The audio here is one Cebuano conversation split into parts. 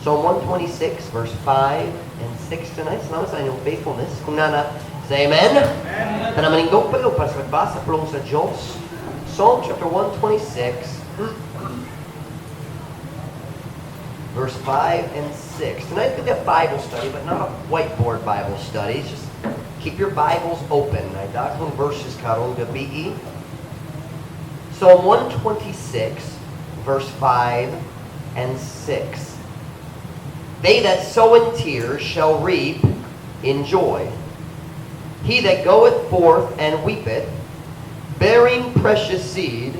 Psalm 126, verse 5 and 6 tonight. Salamat sa inyong faithfulness. Kung naa na, say amen. Amen. Tanang manindog pa para sa pagbasa sa pulong sa Diyos. Psalm chapter 126, verse 5 and 6. Tonight going to be a Bible study, but not a whiteboard Bible study. Just keep your Bibles open. Ay daghang verses karong gabii. Psalm 126, verse 5 and 6. "They that sow in tears shall reap in joy. He that goeth forth and weepeth, bearing precious seed,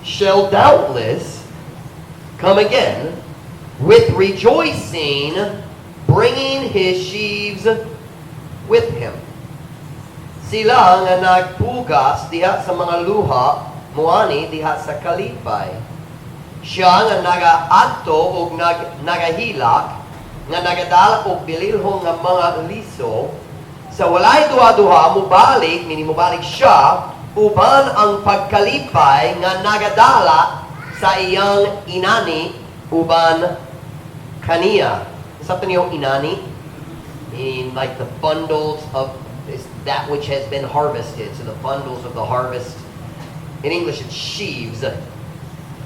shall doubtless come again with rejoicing, bringing his sheaves with him." Sila nga nagpugas diha sa mga luha, muani diha sa kalipay. Siya nga nagaadto og nagahilak, nga nagadala og bililhon nga mga liso, sa walay duha-duha mubalik, meaning mubalik siya, uban ang pagkalipay nga nagadala sa iyang inani uban kaniya. Something yung inani, meaning like the bundles of this, that which has been harvested. So the bundles of the harvest. In English, it's sheaves.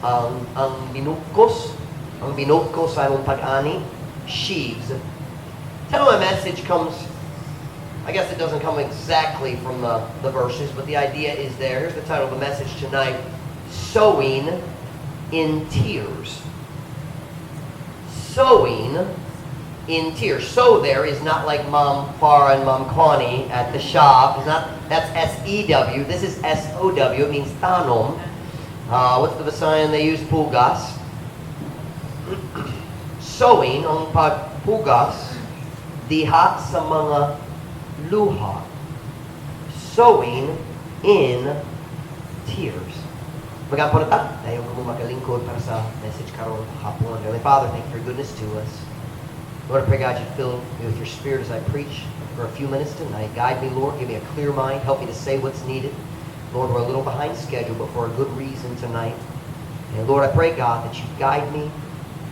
Ang binukos sa imong pag-ani, sheaves. Title of my message comes, I guess it doesn't come exactly from the verses, but the idea is there. Here's the title of the message tonight: Sowing in Tears. Sowing in tears. "Sow" there is not like Mom Farah and Mom Connie at the shop. It's not, that's SEW. This is SOW. It means tanom. What's the Visayan they use? Pugas. Sowing, ang pagpugas, diha sa mga luha. Sowing in tears. Mag-ampo na ta. Dayon kamo magalingkod para sa message karon hapon. Heavenly Father, thank you for your goodness to us. Lord, I pray, God, you'd fill me with your Spirit as I preach for a few minutes tonight. Guide me, Lord. Give me a clear mind. Help me to say what's needed. Lord, we're a little behind schedule, but for a good reason tonight. And Lord, I pray, God, that you guide me.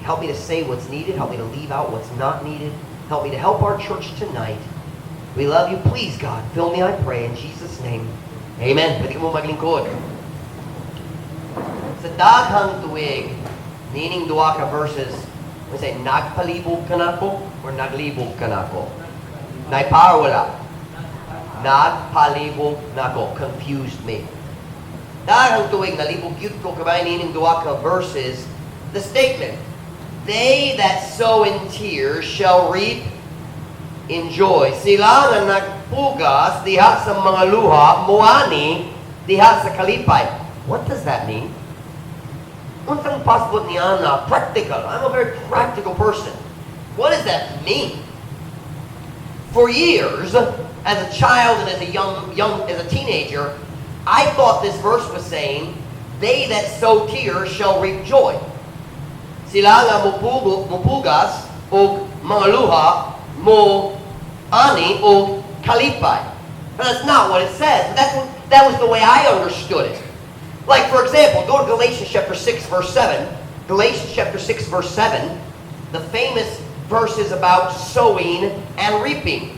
Help me to say what's needed. Help me to leave out what's not needed. Help me to help our church tonight. We love you. Please, God, fill me, I pray, in Jesus' name. Amen. Pwede kamo maglingkod. Sa daghang tuig, niining duha ka verses, we say, nagpalibog kanako or naglibog kanako? Naipar wala? Nagpalibog nako. Confused me. Daghang tuig, nalibog gyud ko kabay niining duha ka verses, the statement, "They that sow in tears shall reap in joy." Sila nga nagpugas diha sa mga luha, muani diha sa kalipay. What does that mean? Unsang pasabot niya na practical? I'm a very practical person. What does that mean? For years, as a child and as a young, young as a teenager, I thought this verse was saying, "They that sow tears shall reap joy." Sila nga mupugas og mga luha mo ani og kalipay. But that's not what it says. That was the way I understood it. Like, for example, go to Galatians chapter 6, verse 7. Galatians chapter 6, verse 7, the famous verses about sowing and reaping.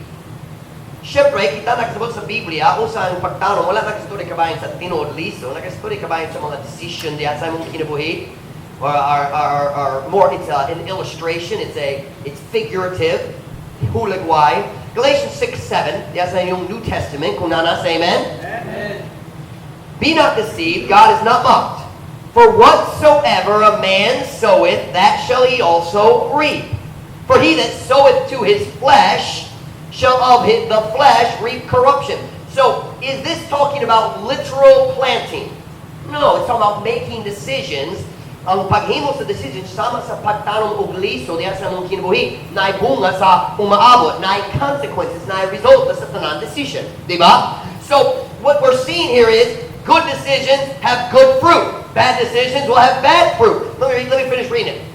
Siyempre, kita nakasabot sa Biblia, unsa ang pagtanom, wala nakastorya kabahin sa tinuod liso, nakastorya kabahin sa mga decision diya sa imong kinabuhi, or more, it's an illustration, it's figurative, hulagway. Galatians 6, 7, diya sa inyong New Testament, kung naa na, say amen. Amen. "Be not deceived, God is not mocked. For whatsoever a man soweth, that shall he also reap. For he that soweth to his flesh shall of the flesh reap corruption." So, is this talking about literal planting? No, it's talking about making decisions. Ang paghimo sa decisions sama sa pagtanom og liso diha sa among kinabuhi, naay bunga sa umaabot, naay consequences, naay result sa tanan decision. Di ba? So, what we're seeing here is good decisions have good fruit. Bad decisions will have bad fruit. Let me finish reading it.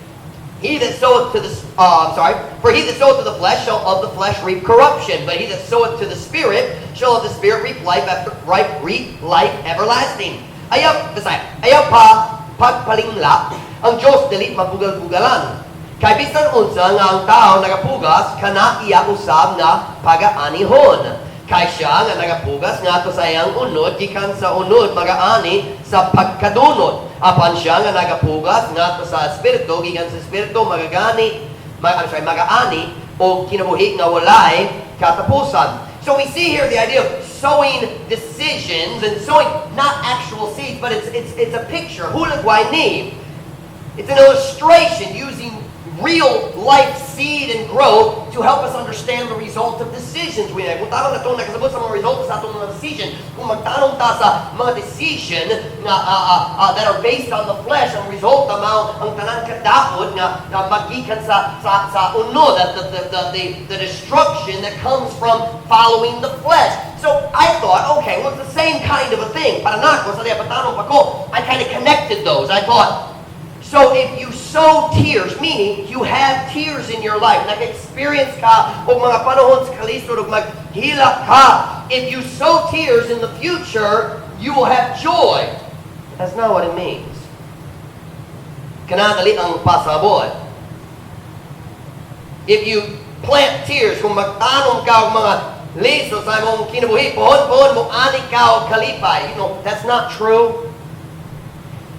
He that soweth to the, I'm sorry, "For he that soweth to the flesh shall of the flesh reap corruption, but he that soweth to the Spirit shall of the Spirit reap life after, right, reap life everlasting." Ayaw, Bisaya, ayaw pa pagpalingla, ang Diyos dili mabugal-bugalan. Kay bisan unsa nga ang tao nagapugas, kana iya usab nga pagaanihon. Kay siya nga nagapugas ngadto sa iyang unod, gikan sa unod magaani sa pagkadunot. Apan siya nga nagapugas ngadto sa Espiritu, gikan sa Espiritu magagani, I'm sorry, magaani og kinabuhi nga walay katapusan. So we see here the idea of sowing decisions and sowing not actual seeds, but it's a picture. Hulagway ni. It's an illustration using real life seed and growth to help us understand the result of decisions we make. Kung tarong natong nakasabot sa mga results sa atong mga decision, kung magtanong ta sa mga decision nga that are based on the flesh, ang resulta mao ang tanang kadaot nga magikan sa unod, that the destruction that comes from following the flesh. So I thought, okay, well, it's the same kind of a thing. Para nako, sa patanong pa ko, I kind of connected those. I thought, so if you sow tears, meaning you have tears in your life, nag-experience ka og mga panahon sa kalisod ug maghilak ka, if you sow tears in the future, you will have joy. That's not what it means. Kana dili ang pasabot. If you plant tears, kung magtanom ka og mga liso sa imong kinabuhi, pohon-pohon mo ani ka og kalipay. That's not true.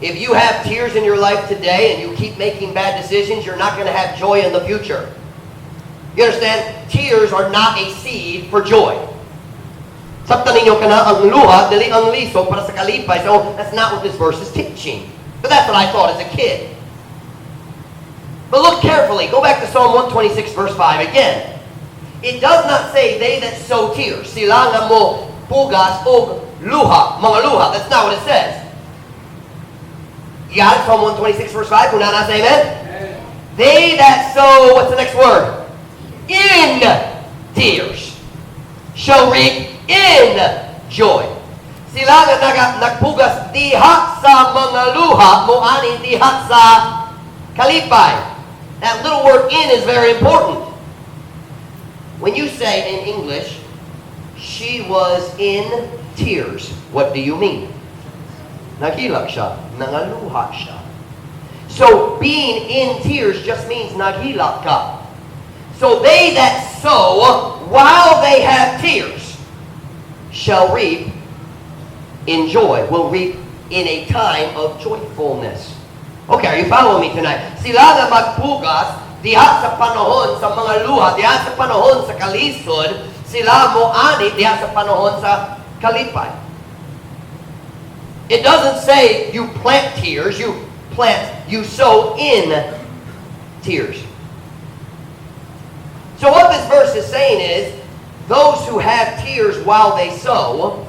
If you have tears in your life today and you keep making bad decisions, you're not going to have joy in the future. You understand? Tears are not a seed for joy. Sabtan ninyo kana ang luha, dili ang liso para sa kalipay. So that's not what this verse is teaching. But that's what I thought as a kid. But look carefully. Go back to Psalm 126 verse 5 again. It does not say they that sow tears. Sila nga mo pugas og luha, mga luha. That's not what it says. You got it? Psalm 126 verse 5. Kung naa na, say amen. They that sow, what's the next word? In tears shall reap in joy. Sila nga nagpugas diha sa mga luha, moani diha sa kalipay. That little word "in" is very important. When you say in English, "She was in tears," what do you mean? Naghilak siya, nangaluha siya. So being in tears just means naghilak ka. So they that sow while they have tears shall reap in joy, will reap in a time of joyfulness. Okay, are you following me tonight? Sila nga magpugas diha sa panahon sa mga luha, diha sa panahon sa kalisod, sila mo ani diha sa panahon sa kalipay. It doesn't say you plant tears, you sow in tears. So what this verse is saying is, those who have tears while they sow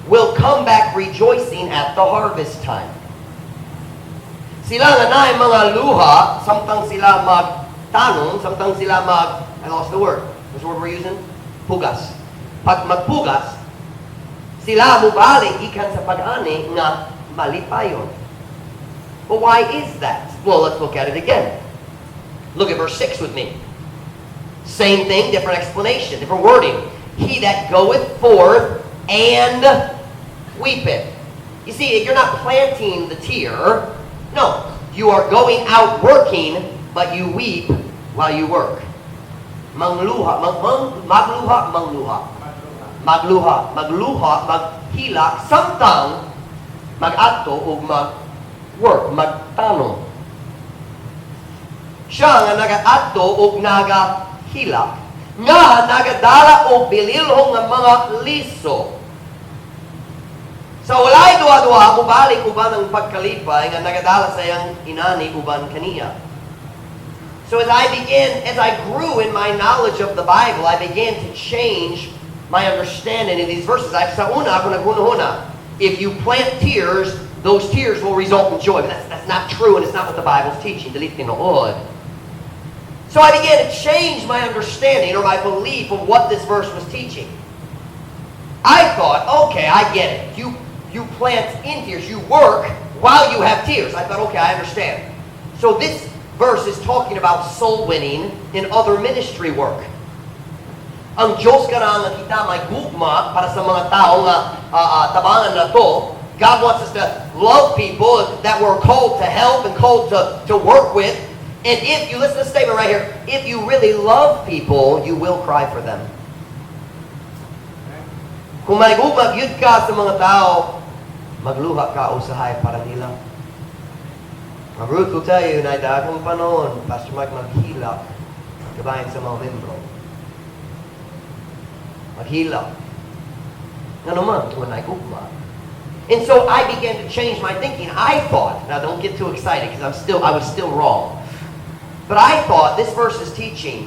will come back rejoicing at the harvest time. Sila nga naay mga luha, samtang sila magtanom, samtang sila mag, I lost the word. What's the word we're using? Pugas. Pag magpugas, sila mubalik gikan sa pag-ani nga malipayon. But why is that? Well, let's look at it again. Look at verse 6 with me. Same thing, different explanation, different wording. He that goeth forth and weepeth. You see, if you're not planting the tear, no, you are going out working, but you weep while you work. Mangluha, magluha, mangluha. Magluha, magluha, maghilak, samtang mag-adto ug mag-work, magtanom. Siya nga nagaadto ug nagahilak, nga nagadala og bililhong nga mga liso. Sa walay duha-duha, mubalik uban ang pagkalipay nga nagadala sa iyang inani uban kaniya. So as I grew in my knowledge of the Bible, I began to change my understanding of these verses. Sa una, ako naghuna-huna, if you plant tears, those tears will result in joy. But that's not true, and it's not what the Bible's teaching. Dili tinuod. So I began to change my understanding or my belief of what this verse was teaching. I thought, okay, I get it. You plant in tears. You work while you have tears. I thought, okay, I understand. So this verse is talking about soul winning and other ministry work. Ang Diyos kana nga kita may gugma para sa mga tao nga tabangan nato. God wants us to love people that we're called to help and called to work with. And if you listen to the statement right here, if you really love people, you will cry for them. Kung may gugma gyud ka sa mga tao, magluha ka usahay para nila. Ma'am Ruth will tell you na daghang panahon, Pastor Mike maghilak kabahin sa mga membro. Maghilak. Ngano man, kung naay gugma. And so I began to change my thinking. I thought, now don't get too excited because I was still wrong. But I thought this verse is teaching,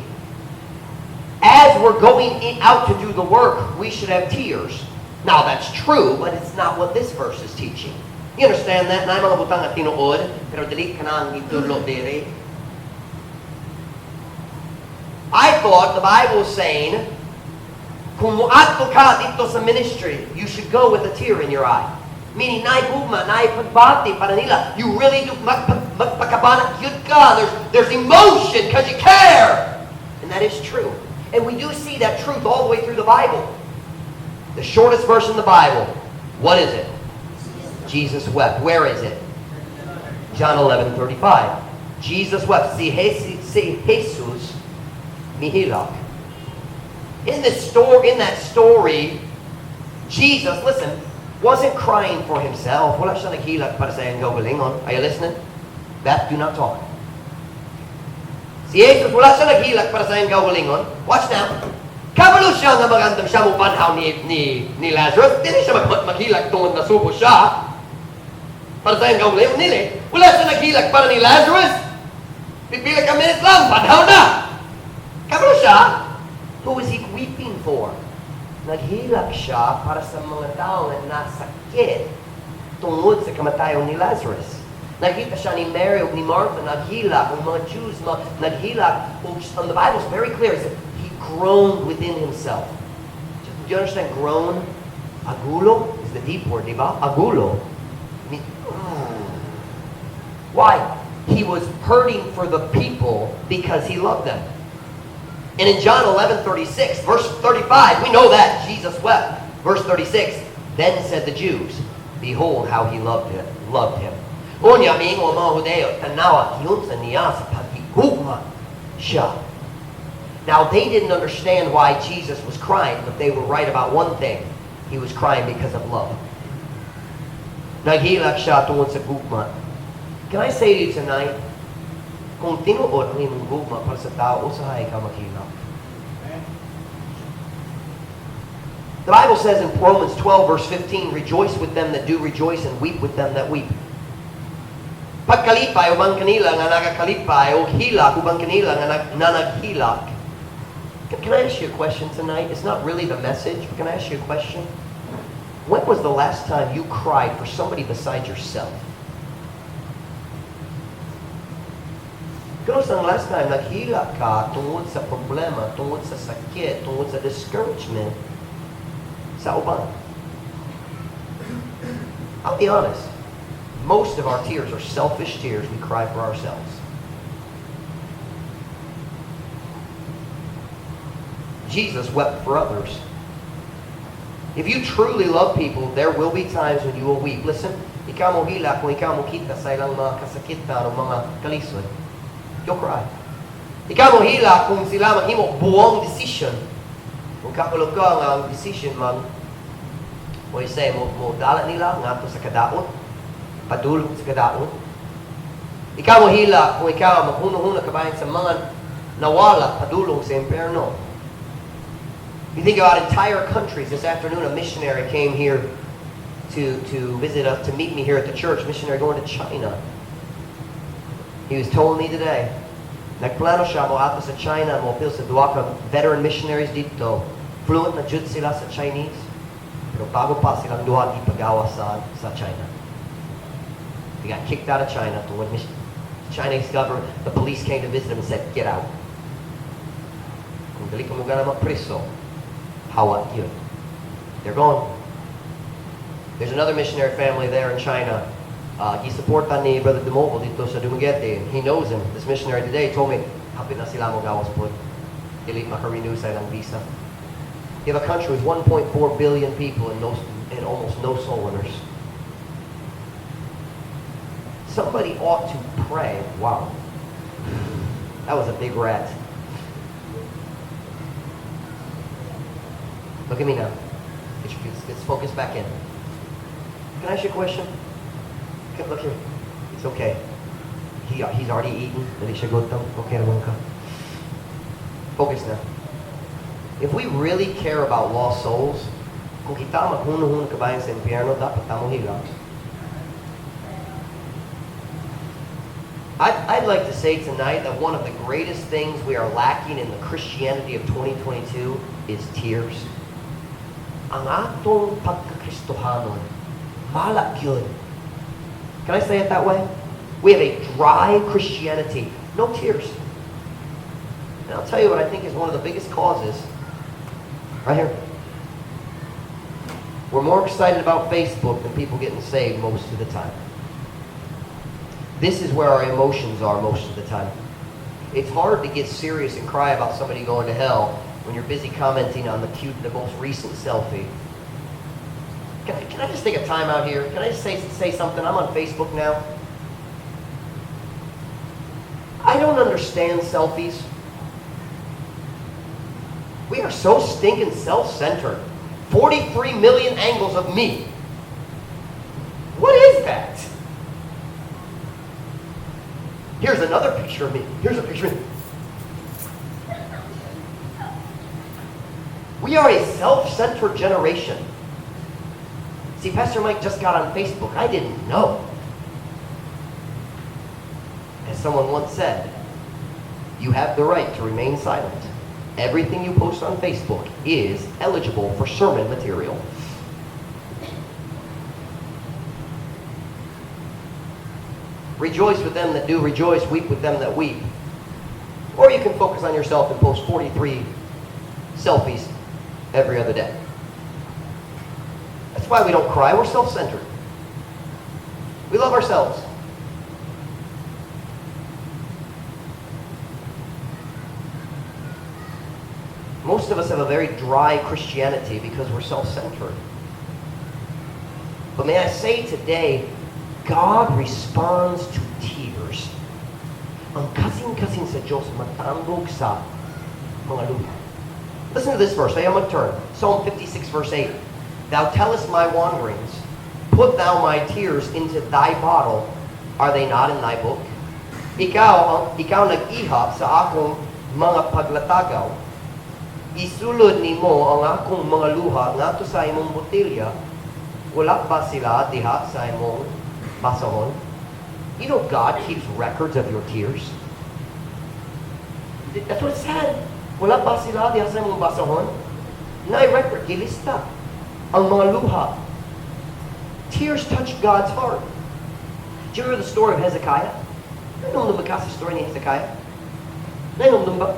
as we're going out to do the work, we should have tears. Now that's true, but it's not what this verse is teaching. You understand that? Naay mga butang nga tinuod, pero dili kanang gitudlo diri. I thought the Bible was saying, kung muadto ka didto sa ministry, you should go with a tear in your eye. Meaning, naay gugma, naay pagbati para nila. You really do, magpakabanat gyud ka. There's emotion because you care. And that is true. And we do see that truth all the way through the Bible. The shortest verse in the Bible, what is it? Jesus wept. Where is it? John 11:35. Jesus wept. Si Jesus mihilak. In that story, Jesus, listen, wasn't crying for himself. Wala siya naghilak para sa iyang kaugalingon. Are you listening? Beth, do not talk. Si Jesus, wala siya naghilak para sa iyang kaugalingon. Watch now. Kabalo siya nga magandam siya mo banhaw ni Lazarus. Dili siya maghilak tungod nasubo siya. Para sa iyang kaugalingon. Dili. Wala siya naghilak para ni Lazarus. Pipila ka minutes lang, banhaw na. Kabalo siya. Who was he weeping for? Naghilak siya para sa mga tao na nasakit tungod sa kamatayon ni Lazarus. Nakita siya ni Mary ug ni Martha naghilak, ang mga Jews naghilak. Ug and the Bible is very clear. It said, he groaned within himself. Do you understand groan? Agulo is the deep word, di ba? Agulo. Why? He was hurting for the people because he loved them. And in John 11:36, verse 35, we know that Jesus wept. Verse 36, "Then said the Jews, 'Behold how he loved him.'" Loved him. Unya, miingon ang mga Hudeo, "Tanawa, giunsa niya sa paghigugma siya." Now, they didn't understand why Jesus was crying, but they were right about one thing. He was crying because of love. Naghilak siya tungod sa gugma. Can I say to you tonight, kung tinuod ang imong gugma para sa tao, usahay ka maghilak. Amen. The Bible says in Romans 12, verse 15, "Rejoice with them that do rejoice and weep with them that weep." Pagkalipay uban kanila nga nagakalipay o hilak uban kanila nga nanaghilak. Can I ask you a question tonight? It's not really the message, but can I ask you a question? When was the last time you cried for somebody besides yourself? Kanus-a ang last time naghilak ka tungod sa problema, tungod sa sakit, tungod sa discouragement sa uban? I'll be honest. Most of our tears are selfish tears. We cry for ourselves. Jesus wept for others. If you truly love people, there will be times when you will weep. Listen, ikaw mo hilak kung ikaw mo kita sa ilang mga kasakitan o mga kalisod. You'll cry. Ikaw mo hilak kung sila maghimo buong decision. Kung kabalo ka nga ang decision man, o say, mo dala nila ngadto sa kadaot, padulong sa kadaot. Ikaw mo hilak kung ikaw maghunahuna kabahin sa mga nawala padulong sa impyerno. You think about entire countries. This afternoon, a missionary came here to visit us, to meet me here at the church. Missionary going to China. He was telling me today, nagplano siya mo ato sa China, mo apil sa duha ka veteran missionaries didto. Fluent na jud sila sa Chinese. Pero bago pa silang duha gipagawas sa China. They got kicked out of China tungod Chinese government, the police came to visit them and said, "Get out. Kung dili ka mo gana mapriso, hawa gyud." They're gone. There's another missionary family there in China. Gisuporta ni Brother Dumovo didto sa Dumaguete. And he knows him. This missionary today told me, hapit na sila mo gawas pod. Dili maka-renew sa ilang visa. You have a country with 1.4 billion people and almost no soul winners. Somebody ought to pray. Wow. That was a big rat. Look at me now. Get focus back in. Can I ask you a question? Okay, look here. It's okay. He's already eaten. Dili siya gutom. Okay naman ka. Focus now. If we really care about lost souls, kung kita maghunahuna kabahin sa impyerno, dapat ta mohilak. I'd like to say tonight that one of the greatest things we are lacking in the Christianity of 2022 is tears. Ang atong pagkakristohanon, mala gyud. Can I say it that way? We have a dry Christianity. No tears. And I'll tell you what I think is one of the biggest causes. Right here. We're more excited about Facebook than people getting saved most of the time. This is where our emotions are most of the time. It's hard to get serious and cry about somebody going to hell when you're busy commenting on the most recent selfie. Can I just take a time out here? Can I just say something? I'm on Facebook now. I don't understand selfies. We are so stinking self-centered. 43 million angles of me. What is that? Here's another picture of me. Here's a picture of me. We are a self-centered generation. See, Pastor Mike just got on Facebook. I didn't know. As someone once said, you have the right to remain silent. Everything you post on Facebook is eligible for sermon material. Rejoice with them that do rejoice, weep with them that weep. Or you can focus on yourself and post 43 selfies every other day. That's why we don't cry. We're self-centered. We love ourselves. Most of us have a very dry Christianity because we're self-centered. But may I say today, God responds to tears. Ang kasing-kasing sa Diyos matandog sa mga luha. Listen to this verse. Ayaw mag-turn. Psalm 56 verse 8. Thou tellest my wanderings. Put thou my tears into thy bottle. Are they not in thy book? Ikaw nag-ihap sa akong mga paglatagaw. Isulod nimo ang akong mga luha ngadto sa imong botelya. Wala ba sila diha sa imong basahon? You know God keeps records of your tears. That's what it said. Wala ba sila diha sa imong basahon? Naay record, gilista ang mga luha. Tears touch God's heart. Do you remember the story of Hezekiah? Nahinumdom ba ka sa story ni Hezekiah? Nahinumdom ba?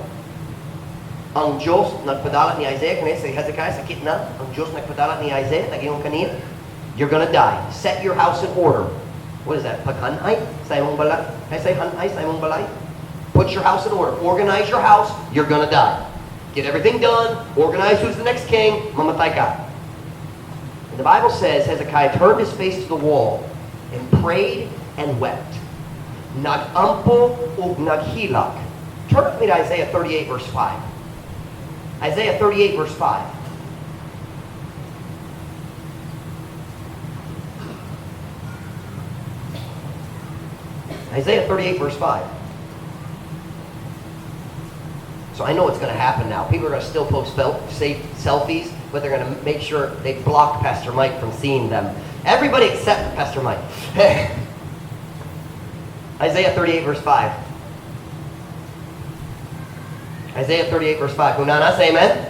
Ang Diyos nagpadala ni Isaiah kaniya si Hezekiah sakit na. Ang Diyos nagpadala ni Isaiah nag-ingon kaniya, you're gonna die. Set your house in order. What is that? Paghanay sa imong balay? Can I say hanay sa imong balay? Put your house in order. Organize your house. You're gonna die. Get everything done. Organize who's the next king. Mamatay ka. And the Bible says Hezekiah turned his face to the wall and prayed and wept. Nagampo ug naghilak. Turn with me to Isaiah 38 verse 5. Isaiah 38 verse 5. Isaiah 38 verse 5. So I know what's going to happen now. People are going to still post selfies, but they're going to make sure they block Pastor Mike from seeing them. Everybody except Pastor Mike. Isaiah 38 verse 5. Isaiah 38 verse 5. Kung naa na, say amen.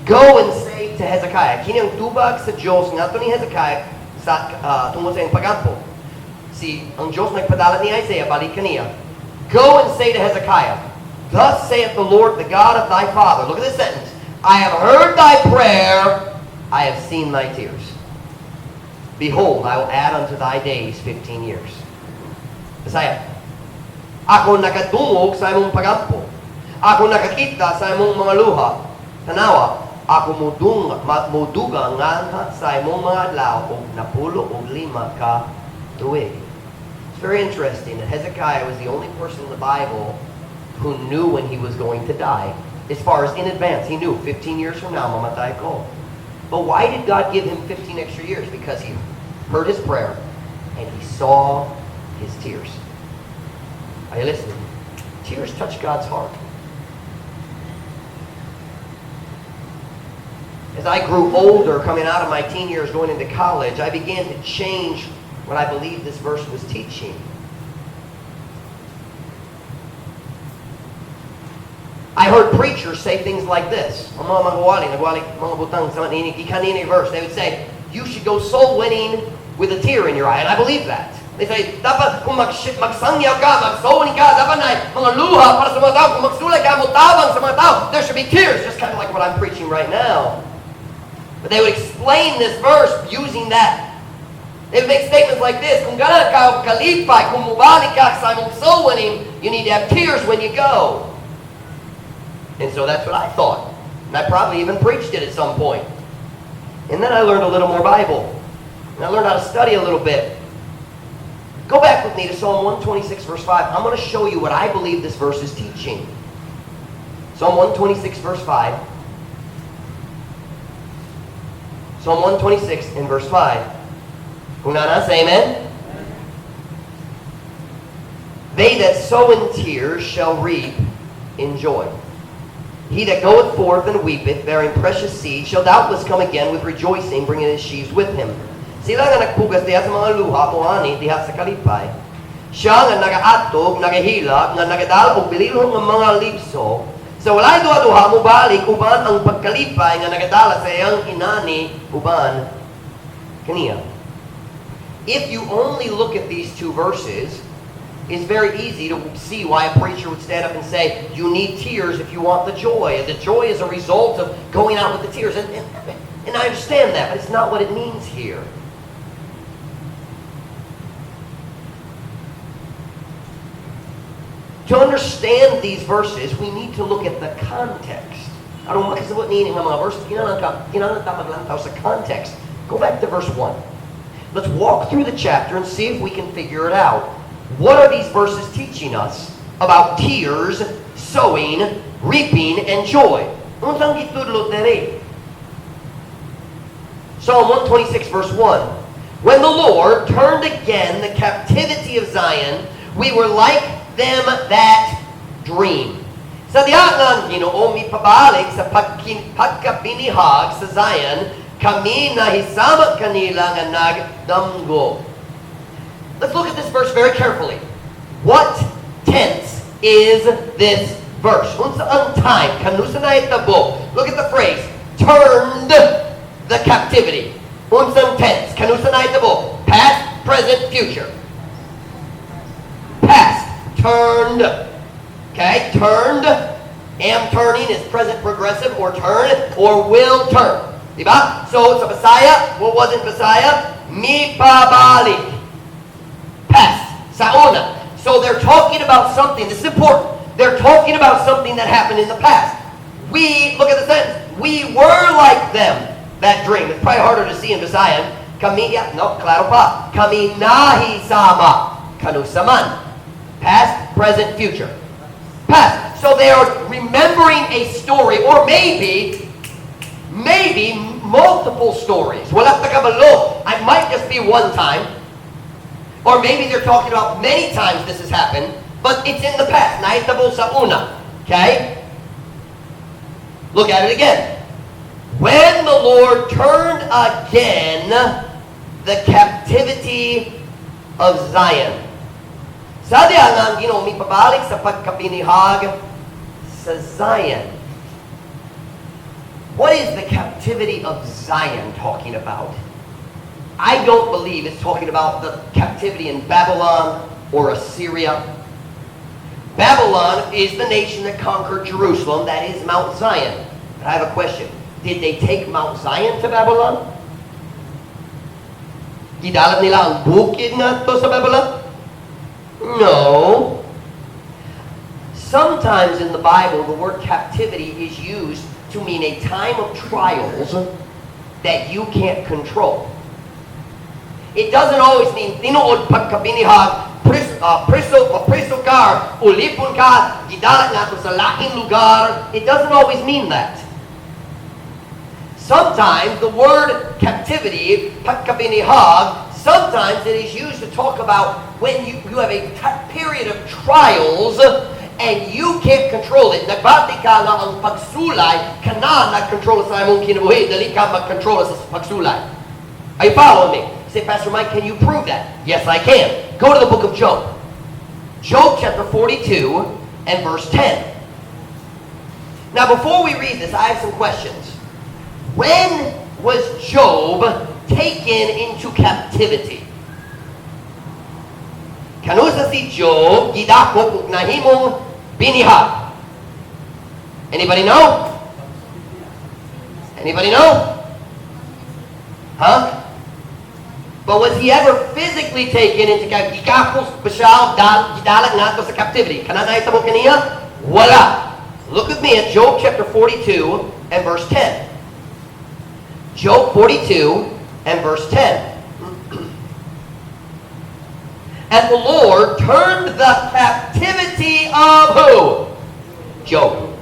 Go and say to Hezekiah, kini ang tubag sa Diyos ngadto ni Hezekiah sa tungod sa iyang pagampo. Si ang Diyos nagpadala ni Isaiah balik kaniya. Go and say to Hezekiah, thus saith the Lord, the God of thy father. Look at this sentence. I have heard thy prayer, I have seen thy tears. Behold, I will add unto thy days 15 years. Bisaya. Ako nakadungog sa imong pagampo. Ako nakakita sa imong mga luha. Tanawa, ako mudugang nganha sa imong mga adlaw og 95 ka tuig. It's very interesting that Hezekiah was the only person in the Bible who knew when he was going to die. As far as in advance, he knew 15 years from now, mamatay ko. But why did God give him 15 extra years? Because he heard his prayer and he saw his tears. Are you listening? Tears touch God's heart. As I grew older, coming out of my teen years, going into college, I began to change what I believed this verse was teaching. I heard preachers say things like this. Ang mga magwali, nagwali, mga butang sa verse. They would say, "You should go soul winning with a tear in your eye." And I believe that. They say, dapat kung magsangyaw ka, mag-soul winning ka, dapat na mga luha para sa mga tao. Kung magsulay ka, motabang sa mga tao, there should be tears, just kind of like what I'm preaching right now. But they would explain this verse using that. They would make statements like this: Kung ganahan ka kalipay, kung mubalik ka sa imong soul winning, you need to have tears when you go. And so that's what I thought. And I probably even preached it at some point. And then I learned a little more Bible. And I learned how to study a little bit. Go back with me to Psalm 126, verse 5. I'm going to show you what I believe this verse is teaching. Psalm 126, verse 5. Psalm 126 in verse 5. Kung naa na, say amen. They that sow in tears shall reap in joy. He that goeth forth and weepeth, bearing precious seed, shall doubtless come again with rejoicing, bringing his sheaves with him. Sila nga nagpugas diha sa mga luha, moani diha sa kalipay. Siya nga nagaatog, nagahilak, nga nagadala og bililhon nga mga libso, sa walay duha-duha mobalik uban ang pagkalipay nga nagadala sa iyang inani uban kaniya. If you only look at these two verses, it's very easy to see why a preacher would stand up and say, "You need tears if you want the joy. The joy is a result of going out with the tears." And I understand that, but it's not what it means here. To understand these verses, we need to look at the context. Aron makasabot niini nga mga verses, kinahanglan ta maglantaw sa context. Go back to verse 1. Let's walk through the chapter and see if we can figure it out. What are these verses teaching us about tears, sowing, reaping, and joy? Unsang gitudlo diri? Psalm 126 verse 1. When the Lord turned again the captivity of Zion, we were like them that dream. Sa diha nga ang Ginoo mipabalik sa pagkabinihag sa Zion, kami nahisama kanila nga nagdamgo. Let's look at this verse very carefully. What tense is this verse? Unsa ang time? Kanusa nahitabo? Look at the phrase, "turned the captivity." Unsang tense? Kanusa nahitabo? Past, present, future. Past. Turned. Okay, turned. Am turning is present progressive or turn or will turn. Diba? So, sa Bisaya, what was it, Bisaya? Mipabalik. Past. Sa una. So they're talking about something, this is important. They're talking about something that happened in the past. We, look at the sentence, we were like them that dream. It's probably harder to see in Visayan. Kami, yeah, no, klaro pa. Kami nahisama. Kanusa man? Past, present, future. Past. So they are remembering a story, or maybe multiple stories. Wala ta kabalo. It might just be one time. Or maybe they're talking about many times this has happened, but it's in the past. Nahitabo sa una. Okay? Look at it again. When the Lord turned again the captivity of Zion. Sa diha nga ang Ginoo mipabalik sa pagkabinihag sa Zion. What is the captivity of Zion talking about? I don't believe it's talking about the captivity in Babylon or Assyria. Babylon is the nation that conquered Jerusalem, that is Mount Zion. But I have a question. Did they take Mount Zion to Babylon? Gidala nila ang bukid ngadto sa Babylon? No. Sometimes in the Bible, the word captivity is used to mean a time of trials that you can't control. It doesn't always mean tinuod pagkabinihag, Priso, mapriso ka, ulipon ka, gidala ngadto sa laing lugar. It doesn't always mean that. Sometimes the word captivity, pagkabinihag, sometimes it is used to talk about when you have a period of trials and you can't control it. Nagbati ka nga ang pagsulay kana nagkontrol sa imong kinabuhi, dili ka magkontrol sa pagsulay. Are you following me? Say, "Pastor Mike, can you prove that?" Yes, I can. Go to the book of Job. Job chapter 42 and verse 10. Now, before we read this, I have some questions. When was Job taken into captivity? Kanusa si Job gidakop ug nahimong binihag? Anybody know? Anybody know? Huh? But was he ever physically taken into captivity? Gikapos ba siya, gidala ngadto sa captivity? Kana nahitabo kaniya? Wala. Look with me at Job chapter 42 and verse 10. Job 42 and verse 10. And the Lord turned the captivity of who? Job.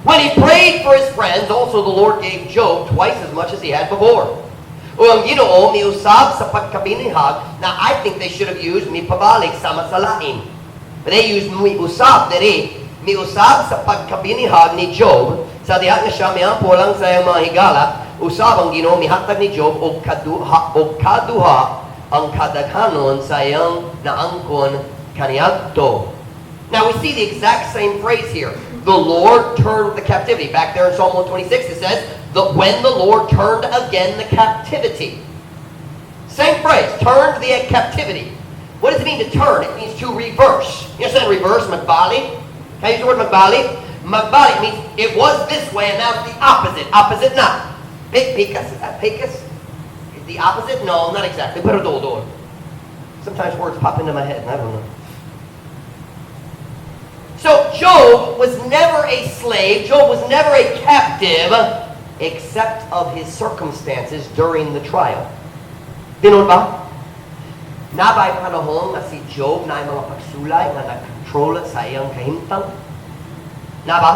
When he prayed for his friends, also the Lord gave Job twice as much as he had before. O ang Ginoo miusab sa pagkabinihag. Now, I think they should have used mipabalik sama sa lain. But they used miusab diri. Miusab sa pagkabinihag ni Job sa diha nga siya miampo lang sa iyang mga higala, usab ang Ginoo mihatag ni Job og kaduha ang kadaghanon sa iyang naangkon kaniadto. Now we see the exact same phrase here. The Lord turned the captivity. Back there in Psalm 126 it says, "When the Lord turned again the captivity." Same phrase, turned the captivity. What does it mean to turn? It means to reverse. You understand reverse, magbalik? Can I use the word magbalik? Magbalik means it was this way and now it's the opposite. Opposite na. Pikas, is that pikas? Is the opposite? No, not exactly. Pero duol. Sometimes words pop into my head and I don't know. So Job was never a slave. Job was never a captive except of his circumstances during the trial. Tinuod ba? Naa bay panahon nga si Job naay mga pagsulay nga nag-control sa iyang kahimtang? Naa ba?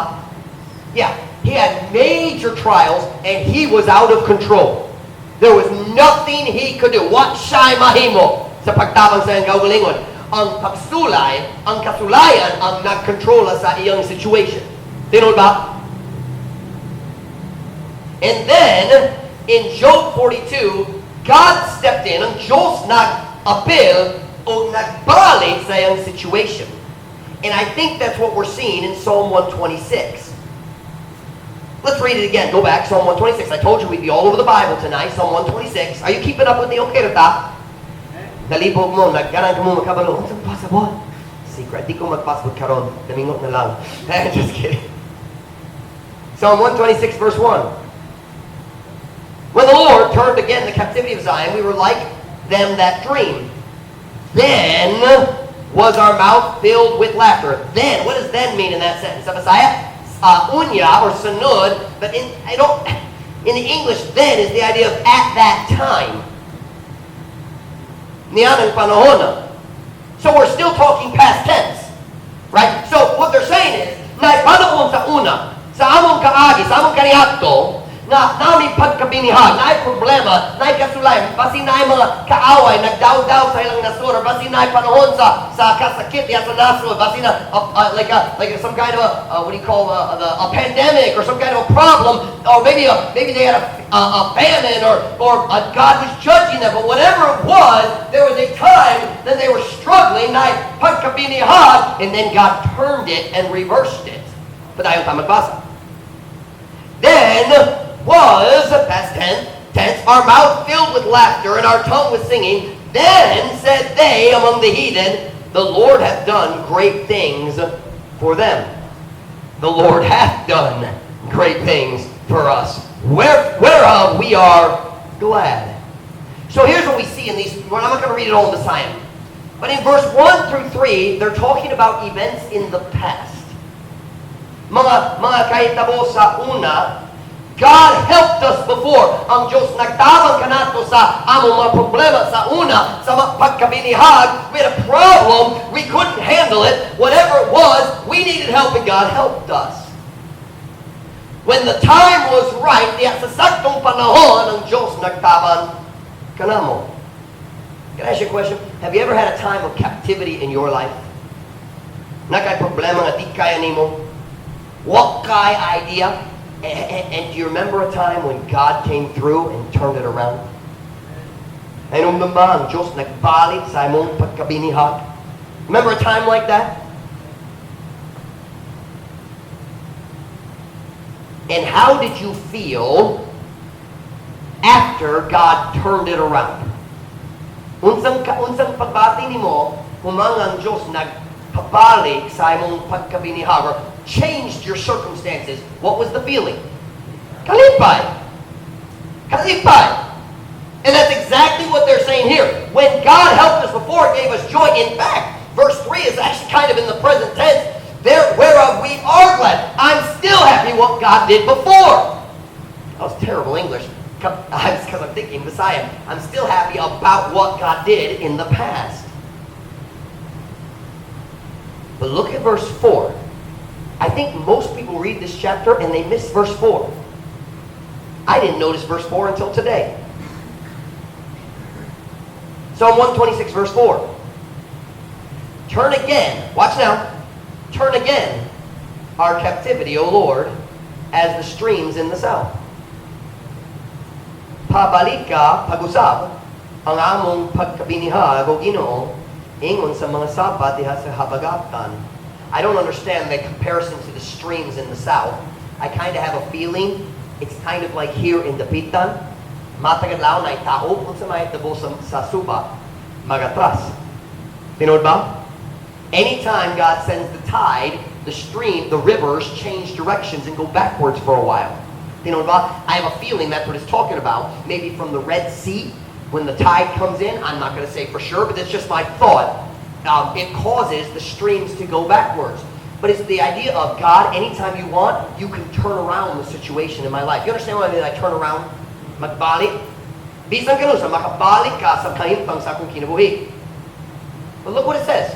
Yeah, he had major trials and he was out of control. There was nothing he could do. Wa siya'y mahimo sa pagtabang sa iyang kaugalingon? Ang pagsulay, ang kasulayan ang nagkontrola sa iyang situation. Tinuod ba? And then, in Job 42, God stepped in, ang Diyos nag-apil o nagbalik sa iyang situation. And I think that's what we're seeing in Psalm 126. Let's read it again. Go back, Psalm 126. I told you we'd be all over the Bible tonight. Psalm 126. Are you keeping up with me? Okay, ta? Nalibog mo, nagganang ka mo makabalo. Ano pasabot? Secret. Di ko magpasabot karon. Damingot na lang. Just kidding. Psalm 126 verse 1. When the Lord turned again the captivity of Zion, we were like them that dream. Then was our mouth filled with laughter. Then, what does "then" mean in that sentence? Sa Bisaya, unya or sunod, but in, I don't, in the English, "then" is the idea of at that time. Nianang panahon. So we're still talking past tense. Right? So what they're saying is, na panahon sa una, sa among kaagi, sa among kaniadto, nga naa mi pagkabinihag, naay problema, naay kasulay, basin naay mga kaaway, nagdaw-daw sa ilang nasod, or basin naay panahon sa kasakit diya sa nasod, basin na like some kind of a, what do you call a pandemic or some kind of a problem, or maybe they had a famine or God was judging them, but whatever it was, there was a time that they were struggling, naay pagkabinihag, and then God turned it and reversed it. Padayon ta magbasa. Then was, past tense, our mouth filled with laughter and our tongue with singing. Then said they among the heathen, "The Lord hath done great things for them." The Lord hath done great things for us, whereof we are glad. So here's what we see in these. Well, I'm not going to read it all in the sign. But in verse 1 through 3, they're talking about events in the past. Mga kahitabo sa una. God helped us before. Ang Diyos nagtabang kanato sa among mga problema sa una, sa mga pagkabinihag. We had a problem. We couldn't handle it. Whatever it was, we needed help and God helped us. When the time was right, diya sa saktong panahon, ang Diyos nagtabang kanamo. Can I ask you a question? Have you ever had a time of captivity in your life? Naa kay problema nga di kaya nimo? Wa kay idea? And do you remember a time when God came through and turned it around? Nahinumdom ba ang Diyos nagbalik sa imong pagkabinihag? Remember a time like that? And how did you feel after God turned it around? Unsang pagbati nimo human ang Diyos nagpabalik sa imong pagkabinihag or changed your circumstances? What was the feeling? Kalipay. Kalipay. And that's exactly what they're saying here. When God helped us before, it gave us joy. In fact, verse 3 is actually kind of in the present tense. There, whereof we are glad. I'm still happy what God did before. That was terrible English. Because I'm thinking Messiah. I'm still happy about what God did in the past. But look at verse 4. I think most people read this chapter and they miss verse 4. I didn't notice verse 4 until today. Psalm 126, verse 4. Turn again, watch now, turn again our captivity, O Lord, as the streams in the south. Pabalika, pag-usab, ang among pagkabinihag, O Ginoo, ingon sa mga sapa diha sa habagatan. I don't understand the comparison to the streams in the south. I kind of have a feeling it's kind of like here in Dapitan. Matag adlaw naay tao kung unsa may tabo sa suba, magatras. Tinuod ba? Anytime God sends the tide, the stream, the rivers change directions and go backwards for a while. Tinuod ba? I have a feeling that's what it's talking about. Maybe from the Red Sea, when the tide comes in, I'm not going to say for sure, but that's just my thought. It causes the streams to go backwards. But it's the idea of God, anytime you want, you can turn around the situation in my life. You understand what I mean? I turn around? Magbalik? Bisan kanusa, makabalik ka sa kahimtang sa akong kinabuhi. But look what it says.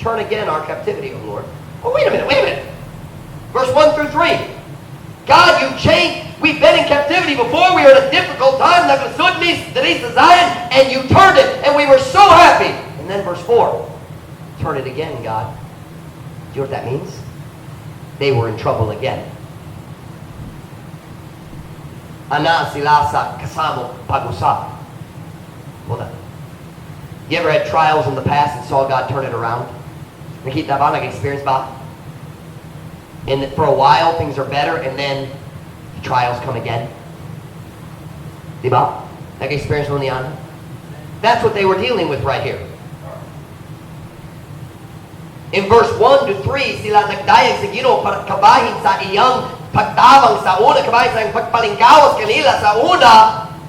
Turn again our captivity, O Lord. Oh, wait a minute, wait a minute. Verse 1 through 3. God, you changed. We've been in captivity before. We were in a difficult time. Naglisod mi diri sa Zion, and you turned it, and we were so happy. And then verse 4. Turn it again, God. Do you know what that means? They were in trouble again. Ana sila sa kasamok pag-usab. Hold on. You ever had trials in the past and saw God turn it around? Nakita ba? Nag-experience ba? And for a while, things are better, and then the trials come again. Diba? Nag-experience mo niyan? That's what they were dealing with right here. In verse 1 to 3, sila nagdayag sa Ginoo para kabahin sa iyang pagtabang sa una, kabahin sa iyang pagpalingkawas kanila sa una.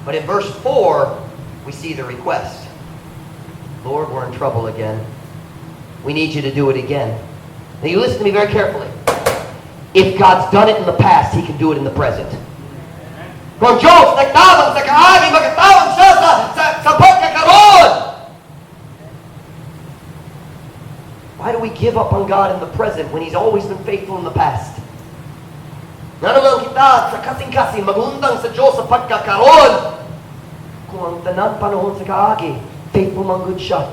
But in verse 4, we see the request. Lord, we're in trouble again. We need you to do it again. Now you listen to me very carefully. If God's done it in the past, He can do it in the present. Kung Diyos nagtabang sa kaagi, magatabang siya sa pagkakaroon. Why do we give up on God in the present when He's always been faithful in the past? Nga naman kita sa kasing-kasing magundang sa Diyos sa pagkakaroon. Kung ang tanan panahon sa kaagi, faithful man gud siya.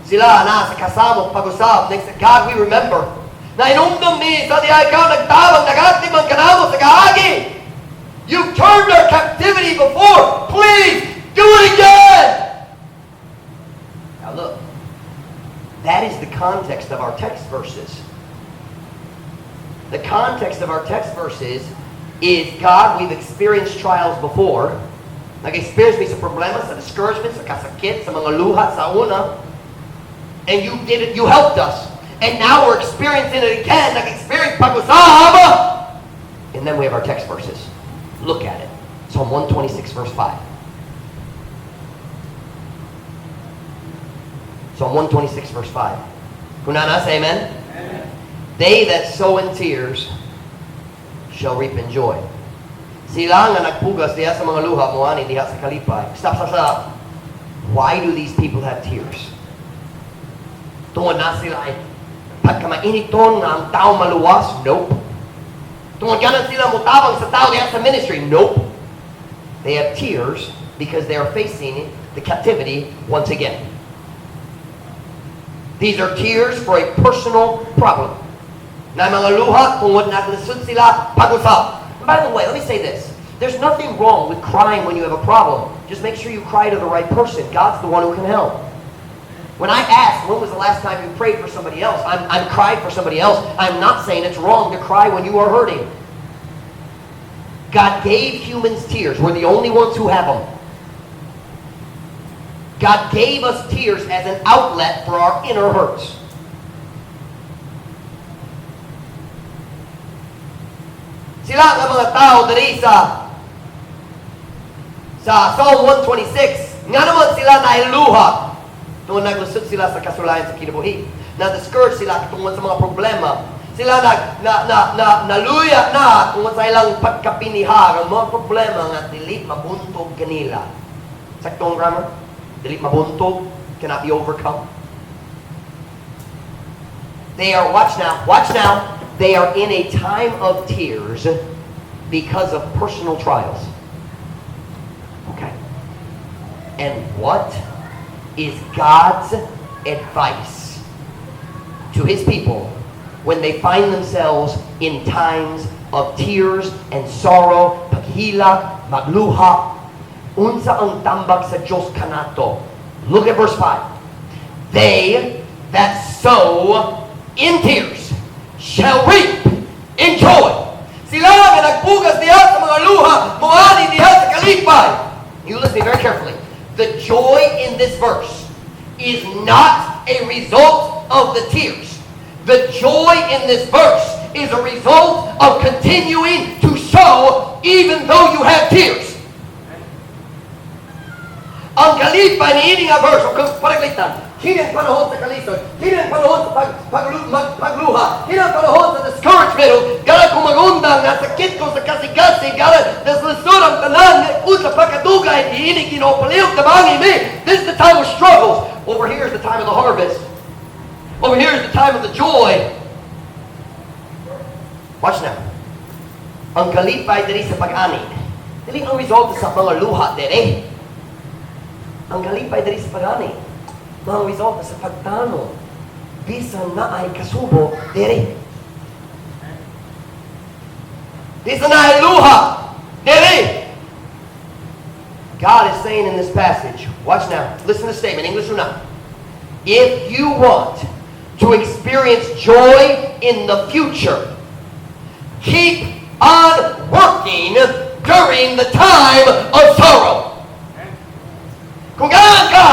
Sila na sa kasamok pag-usab. Next, God, we remember. Na inumdum ni sa diha ikaw nagtabang, nagati man kanamo sa kaagi. You've turned our captivity before. Please, do it again! Now look, that is the context of our text verses. The context of our text verses is, God, we've experienced trials before. Nag-experience mi sa problema, sa discouragement, sa kasakit, sa mga luha, sa una. And you did it, you helped us. And now we're experiencing it again. Nag-experience pag-usab. And then we have our text verses. Look at it. Psalm 126, verse 5. Psalm 126, verse 5. Kunana, say amen. Amen. They that sow in tears shall reap in joy. Sila nga nagpugas diha sa mga luha, moani diha sa kalipay. Stop, stop, stop. Why do these people have tears? Tungod na sila ay pagkamainiton nga ang tao maluwas? Nope. Tungod ganan sila mutabang sa tao diha sa ministry? Nope. They have tears because they are facing the captivity once again. These are tears for a personal problem. Na mga luha tungod naglisod sila pag-usab. And by the way, let me say this. There's nothing wrong with crying when you have a problem. Just make sure you cry to the right person. God's the one who can help. When I ask, "When was the last time you prayed for somebody else?" I'm cried for somebody else. I'm not saying it's wrong to cry when you are hurting. God gave humans tears. We're the only ones who have them. God gave us tears as an outlet for our inner hurts. Sila nga mga tao diri sa Psalm 126, nga naman sila nahiluha tungod naglusot sila sa kasulayan sa kinabuhi. Na-discourage sila tungod sa mga problema. Sila nag, na, na, na, naluya na tungod sa ilang pagkapinihag, ang mga problema nga dili mabuntog kanila. Saktong grammar? Dili mabuntog, cannot be overcome. They are, watch now, they are in a time of tears because of personal trials. Okay. And what is God's advice to His people when they find themselves in times of tears and sorrow, paghilak, magluha? Unsa ang tambag sa Diyos kanato? Look at verse 5. They that sow in tears shall reap in joy. Sila nga nagpugas diha sa mga luha, moani diha sa kalipay. You listen to me very carefully. The joy in this verse is not a result of the tears. The joy in this verse is a result of continuing to sow even though you have tears. Ang kalipay niini nga verse, o kung paraglitan, kini ang panahon sa kalisod, kini ang panahon sa pagluha, kini ang panahon sa discouragement, o gana ko magundang, nga sakit ko sa kasing-kasing, gana naslisod ang tanan, nga unsa pa kadugay, niini Ginoo, palihog tabangi mi. This is the time of struggles. Over here is the time of the harvest. Over here is the time of the joy. Watch now. Ang kalipay diri sa pag-ani, dili ang resulta sa mga luha diri. Ang kalipay diri sa pag-ani, mga resulta sa pagtanom, bisan naay kasubo diri. Bisan naay luha diri. God is saying in this passage, watch now, listen to the statement, English or not. If you want to experience joy in the future, keep on working during the time of sorrow. Kung ganahan ka,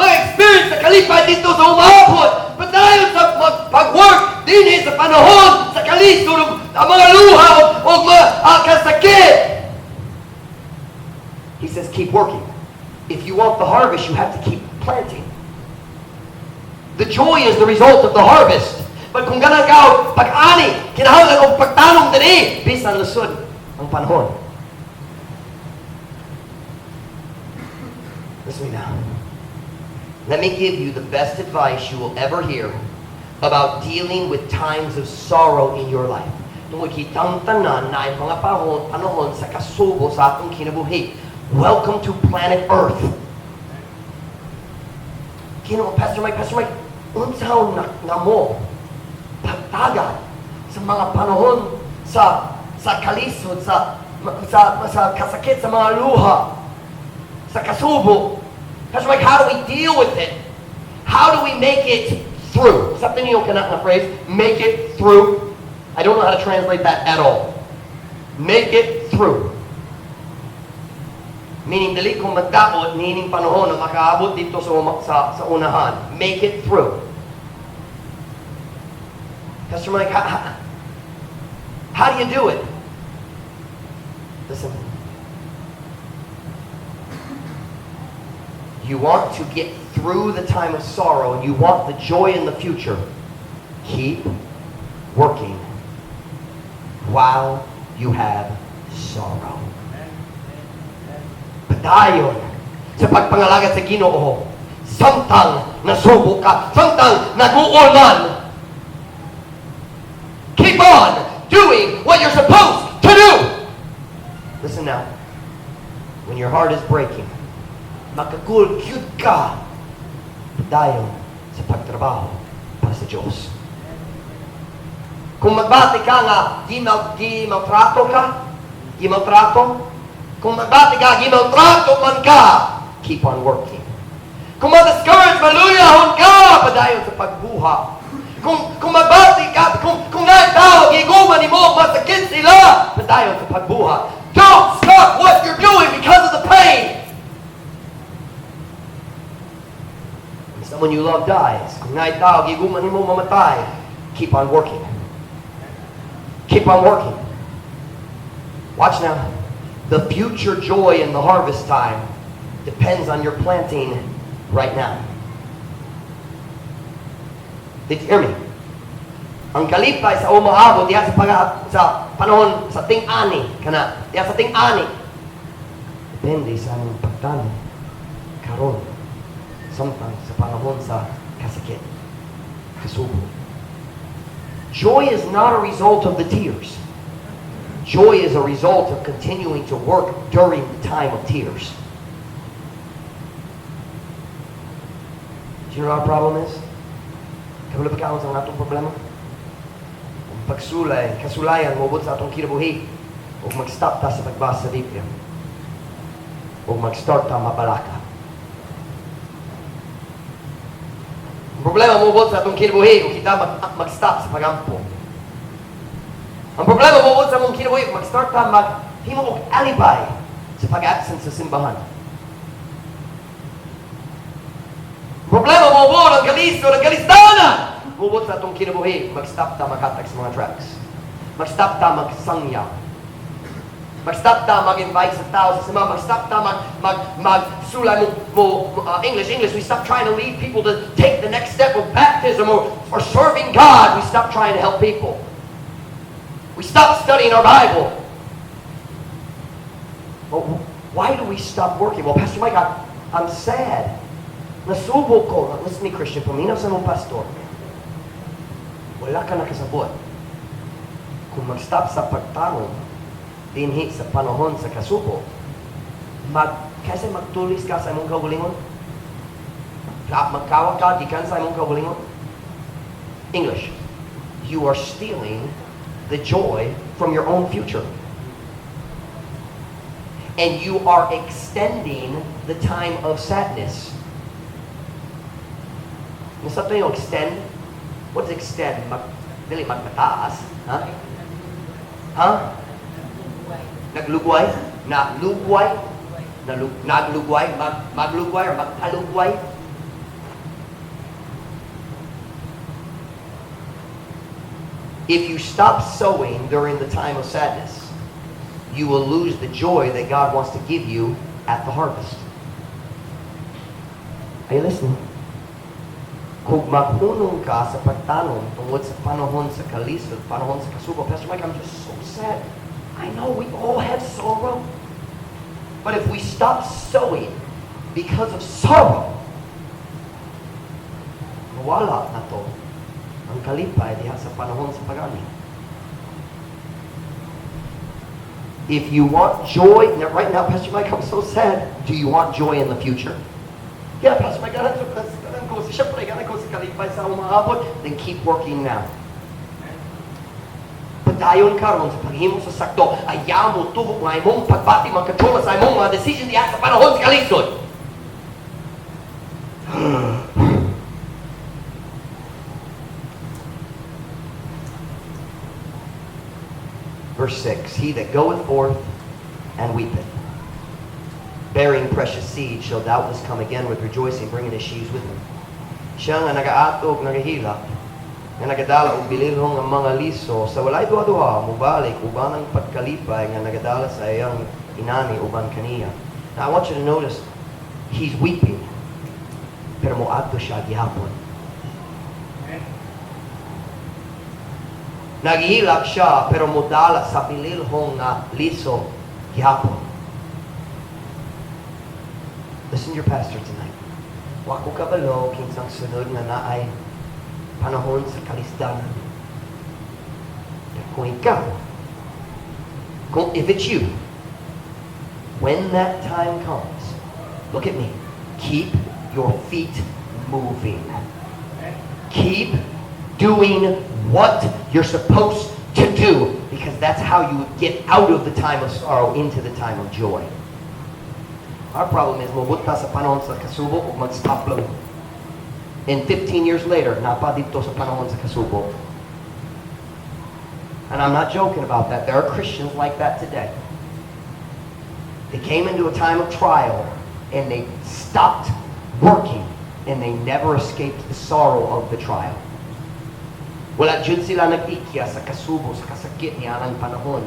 mag-experience sa kalipay dito sa umabot, padayon sa pag-work dinhi sa panahon, sa kalisod, ug ang mga luha, o mga kasakit. He says, keep working. If you want the harvest, you have to keep planting. The joy is the result of the harvest. But kung ganahan ka pag-ani, kinahanglan og pagtanom dinhi, bisan lisod ang panahon. Listen to me now. Let me give you the best advice you will ever hear about dealing with times of sorrow in your life. Tungod kitang tanan naay mga panahon sa kasubo sa atong kinabuhi. Welcome to planet Earth. Kino, Pastor Mike, Pastor Mike, unsaon na namo pagtagad sa mga panahon sa kalisod, sa kasakit, sa mga luha, sa kasubo? Pastor Mike, how do we deal with it? How do we make it through? Something you cannot na phrase, make it through. I don't know how to translate that at all. Make it through. Meaning, dili ko magdaot niining panahon na makaabot dito sa unahan. Make it through. Pastor Mike, how do you do it? Listen. You want to get through the time of sorrow and you want the joy in the future. Keep working while you have sorrow. Padayon sa pagpangalagad sa Ginoo samtang nasubo ka, samtang naguol man. Keep on doing what you're supposed to do. Listen now. When your heart is breaking, makaguol gyud ka, padayon sa pagtrabaho para sa Diyos. Kung magbati ka nga gimaltrato ka, gimaltrato, kung magbati ka, gimaltrato man ka, keep on working. Kung ma-discourage, maluyahon ka, padayon sa pagbuhat. Kung magbati ka, kung naay tao, gigugma nimo, masakit sila, padayon sa pagbuhat. Don't stop what you're doing because of the pain. When someone you love dies, kung naay tao, gigugma nimo, mamatay, keep on working. Keep on working. Watch now. The future joy in the harvest time depends on your planting right now. Did you hear me? Ang kalipay sa umaabot diha sa panahon sa ting-ani kana diha sa ting-ani depende sa among pagtanom karon samtang sa panahon sa kasakit, kasubo. Joy is not a result of the tears. Joy is a result of continuing to work during the time of tears. Do you know what our problem is? Kabalo ba ka sa atong problema? Ang pagsulay, kasulayan, moabot sa atong kinabuhi, o mag-stop ta sa pagbasa sa Biblia. O mag-start ta mabalaka. Ang problema moabot sa atong kinabuhi, o kita mag-stop sa pagampo. Ang problema moabot sa among kinabuhi, mag-start ta maghimo og alibi sa pag-absent sa simbahan. Problema moabot ang kalisod, ang kalistanan. Moabot sa atong kinabuhi, mag-stop ta maghatag sa mga tracts. Mag-stop ta magsangya. Mag-stop ta mag-invite sa tao sa simbahan. Mag-stop ta magsulay mo, English, English. We stop trying to lead people to take the next step of baptism or serving God. We stop trying to help people. We stop studying our Bible. Well, why do we stop working? "Well, Pastor Mike, I'm sad. Nasubo ko." Listen to me, Christian. Paminaw sa mong pastor. Wala ka nakasabot. Kung mag-stop sa pagtanom, dinhi sa panahon sa kasubo, kasi magtulis ka sa imong kaugalingon, magkawa ka, gikan sa imong kaugalingon. English, you are stealing the joy from your own future. And you are extending the time of sadness. Nasa ito yung extend? What is extend? Dili, magmataas. Ha? Ha? Naglugway? Nalugway? Naglugway? Maglugway or magpalugway? If you stop sowing during the time of sadness, you will lose the joy that God wants to give you at the harvest. Are you listening? Kung maghunong ka sa pagtanom tungod sa panahon sa kalisod, panahon sa kasubo, "Pastor Mike, I'm just so sad." I know we all have sorrow. But if we stop sowing because of sorrow, mawala na to ang kalipay diha sa panahon sa pag-ani. If you want joy, now, right now, "Pastor Mike, I'm so sad." Do you want joy in the future? "Yeah, Pastor Mike, ganahan ko. Siyempre, ganahan ko sa kalipay sa umaabot." Then keep working now. Padayon karon sa paghimo sa sakto, ayaw mo tubok nga imong pagbati magkontrola sa imong mga decision diha sa panahon sa kalisod. Verse 6, "He that goeth forth and weepeth, bearing precious seed, shall doubtless come again with rejoicing, bringing his sheaves with him." Siya nga nagaatog, nagahilak, nga nagadala og bililhong nga mga liso, sa walay duha-duha, mubalik uban ang pagkalipay nga nagadala sa iyang inani uban kaniya. Now I want you to notice, he's weeping, pero moadto siya gihapon. Naghilak siya pero mudala sa bililhong nga liso gihapon. Listen to your pastor tonight. Wa ko kabalo kinsang sunod nga naay panahon sa kalisdanan. Kung ikaw, kung if it's you, when that time comes, look at me, keep your feet moving. Keep doing what you're supposed to do because that's how you get out of the time of sorrow into the time of joy. Our problem is, moabot ta sa panahon sa kasubo ug mag-stop lang. And 15 years later, naa pa didto sa panahon sa kasubo. And I'm not joking about that. There are Christians like that today. They came into a time of trial and they stopped working and they never escaped the sorrow of the trial. Wala jud sila nag-ikya sa kasubo, sa kasakit niya ang panahon.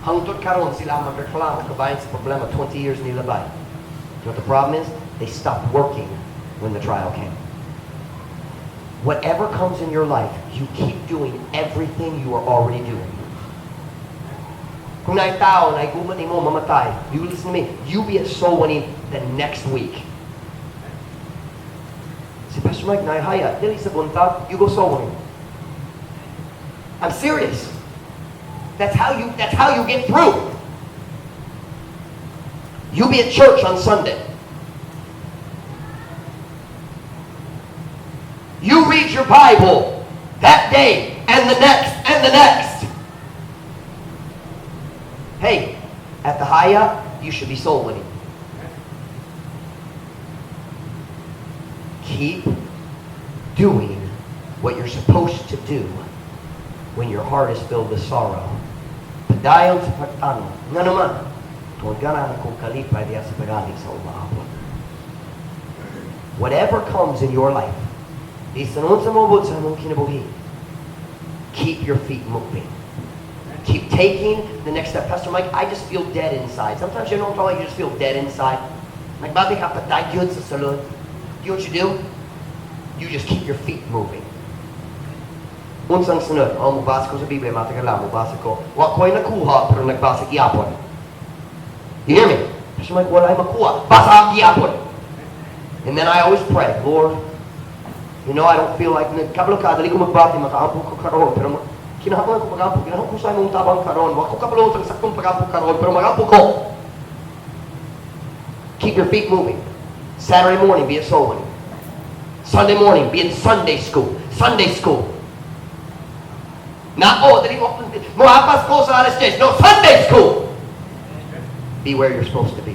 Hangtod karon sila magreklamo kabahin sa problema 20 years nilabay. You know what the problem is? They stopped working when the trial came. Whatever comes in your life, you keep doing everything you are already doing. Kung naay tao na iguman nimo mamatay, you listen to me, you be at soul winning the next week. Si Pastor Mike, naihaya, dili sa buntag, you go soul winning. I'm serious. That's how you get through. You be at church on Sunday. You read your Bible that day and the next and the next. Hey, at the Haya, you should be soul winning. Keep doing what you're supposed to do when your heart is filled with sorrow. Padayon sa pagtanom. Nga naman, tungod ganahan kong kalipay diya sa pagali sa umaabot. Whatever comes in your life, bisan unsa moabot sa imong kinabuhi, keep your feet moving. Keep taking the next step. "Pastor Mike, I just feel dead inside." Sometimes you know what I'm talking about? You just feel dead inside. Nagbati ka patay sa sulod. You know what you do? You just keep your feet moving. Unsang sunod? Oh, mubasa ko sa Biblia, matagal lang, mubasa ko. Wa ko'y nakuha, pero nagbasa gihapon. You hear me? "Pastor Mike, wala'y makuha." Basa gihapon. And then I always pray, "Lord, I don't feel like, kabalo ka, dali ko magbati, makaampo ko karon, pero kinahanglan ko pagampo, kinahanglan ko sa imong tabang karon, wa ko kabalo sa saktong pagampo karon, pero magampo ko." Keep your feet moving. Saturday morning, be at soul winning. Sunday morning, be in Sunday school. Sunday school. Not, "Oh, dali mo, mohapas ko sa alas 10." No, Sunday school. Be where you're supposed to be.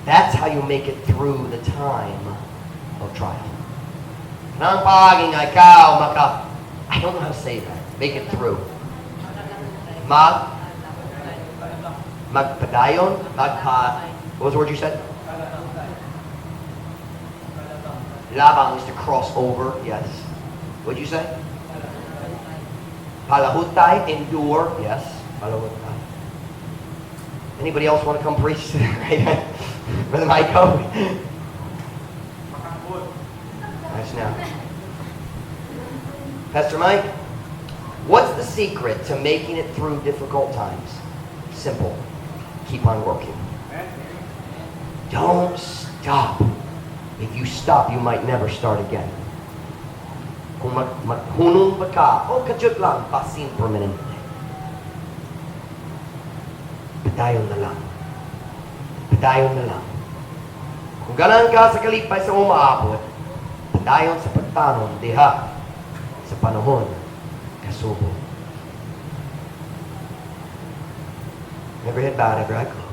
That's how you make it through the time of trial. Kanang paagi nga ikaw maka, I don't know how to say that. Make it through. Magpadayon, magpa, what was the word you said? Labang is to cross over, yes. What'd you say? Palahutay, endure, yes. Palahutay. Anybody else want to come preach? Brother Michael? Nice now. Pastor Mike, what's the secret to making it through difficult times? Simple. Keep on working. Don't stop. If you stop, you might never start again. Kung maghunong ba ka, o kadyot lang, basin permanente. Padayon na lang. Padayon na lang. Kung ganahan ka sa kalipay sa umaabot, padayon sa pagtanom diha sa panahon kasubo. Every head bowed, every eye closed.